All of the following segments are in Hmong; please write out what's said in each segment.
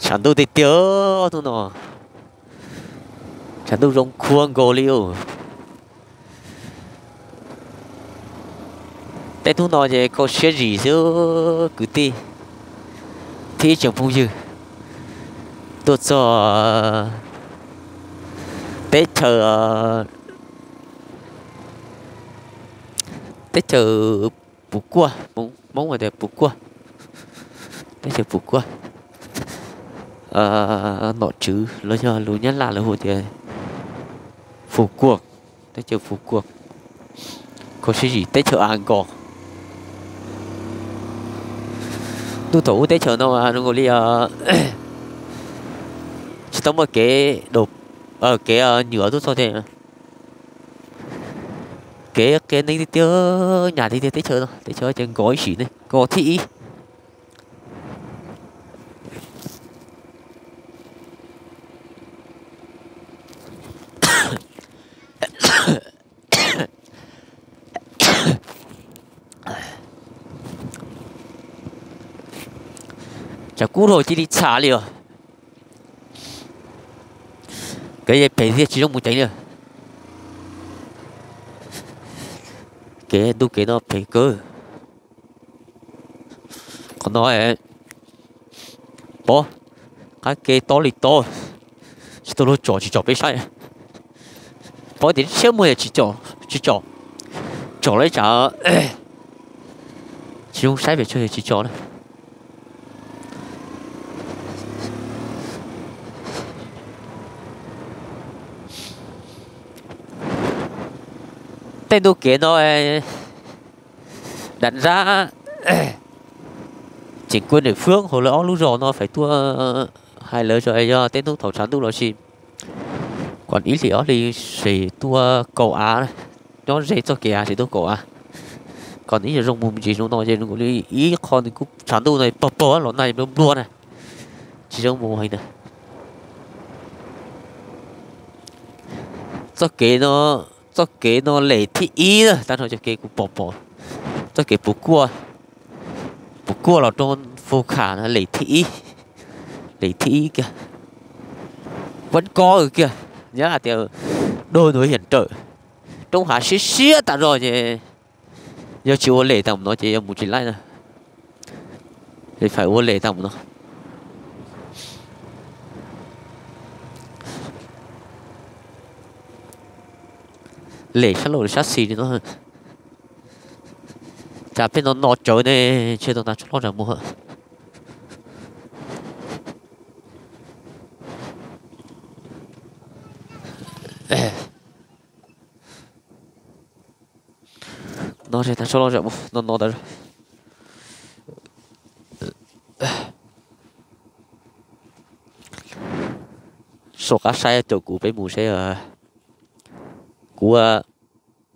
Tshav ntuj tiag tiag hnub no, tshav ntuj zoo khuab nkaus li os. Tej hnub no ces kho siab zim xwb kwv tij thiab ib tsoom phooj ywg. Tuaj txog teb chaws, teb chaws Pus Kuaj, Hmoob hais tias Pus Kuaj, teb chaws Pus Kuaj, nom tswv los yog lus Nyab Laj lawv hu tias Phu Kuaj, teb chaws Phu Kuaj, kho siab zim teb chaws Ankos. Ntuj thaum ub teb chaws no zoo nkaus li tsis tau muaj kev, kev nyuam tuaj txog ces kev qia neeg tiag tiag, nyam tiag tiag teb chaws no, teb chaws ces nkos ib sim ne, nkos thib ib. Tshav kub dhau cia li txham li os. Kev phem thiab tsis zoo mus ceev li. Kev ntuj kev no phem kawg. Qhov no pov qab ke tob li tob, tsis tau luag tsom tsis tsom peb saib. Pov tias tshiab muag tsis tsom, tsis tsom, tsom lawv tsam tsis zoo saib pes tsawg tsis tsom na. Tej ntu kev no dam nrab tseem kuaj nws fwb hauv lawv ob lub zos no fais tuaj hais lawv zos yog tej hnub thaum tshav ntuj los sis kom ib hlis ob hlis sem tuaj kaum av, nyob ze txoj kev av sem tuaj kaum av, kom nws ib yam zoo mus ntsis zoo no ces zoo li ib qho nws kuj tshav ntuj no pog pog los nag nplua nplua na, tsis zoo mus heev na. Txoj kev no, txoj kev no lem thib ib na, tag nrho cov kev kuv pom pom, txoj kev puv kuaj, puv kuaj los rau Fu Kham no lem thib ib, lem thib ib kiag, vaj kob kiag, nyab hais tias dua ntu hiam rawm, roob hav siab siab tas zog ces yog tsis ua lem tag mus no ces yog mus tsis laij na, fais ua lem tag mus no. Lem sab laug sab xis li no, cas pheej no no tsawv ne, ntshe tau tas tso loj tsam mus. No tas tso loj tsam mus no no tas. Soj qab saib caum kuv peb mus seb. Kuv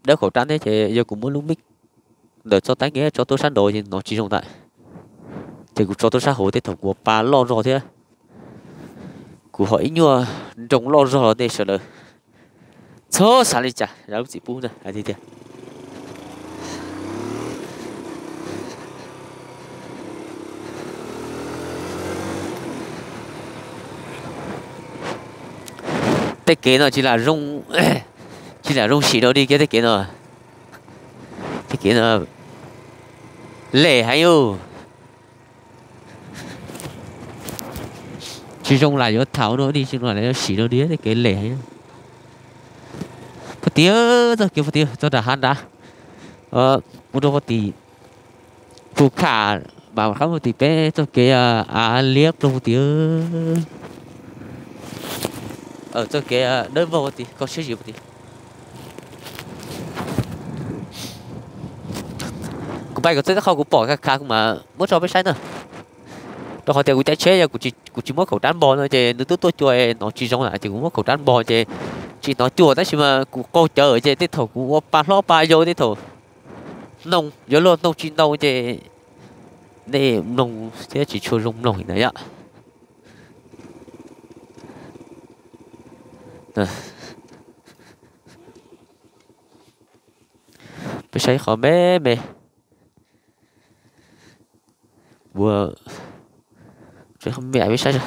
dawb khaum rab thiab ces yog kuv muab lub mic ntawm txoj taib nqe tso tuaj sab nraud ces no tsis zoo ntag. Ces kuv tso tuaj sab hauv tej thaum kuv ua pa loj zog thiab, kuv ho ib nyuag nroo loj zog los nej sawv daws txhob xav li cas, lub txim pub na hais tiag tiag. Tej kev no tsis lam zoo, tsis lam zoo sim rau li kiag tej kev no. Tej kev no lem heev yus. Tsis zoo lam yuav tham ua dua li, tsis zoo lam yuav sim rau li tej kev lem heev. Pog tim, txoj kev pog tim txog nram hav nrad, mus rau pog tim Phu Kham, mam qab pog tim peb txoj kev av liab ploog pog tim. Txoj kev dawb vog pog tim, koj siab zim pog tim. Kuv pais kom txog tej qho kuv pom khav khav kuv mam muab tso peb saib na. Rau qhov tias kuv caij tsheb yog kuv tsis muab khaum rab npog no ces nws twb tuaj cua no tsis zoo lawm ces kuv muab khaum rab npog ces tsis hnov cua tab sis mas kuv qaug cawv ces tej thaum kuv ua pa hlob pa yau tej thaum hnoo yuav luag hnoo tsis ntau ces nej mloog thiab tsis tshua zoo mloog li ntawd yom. Peb saib qhov me me, ua, peb saib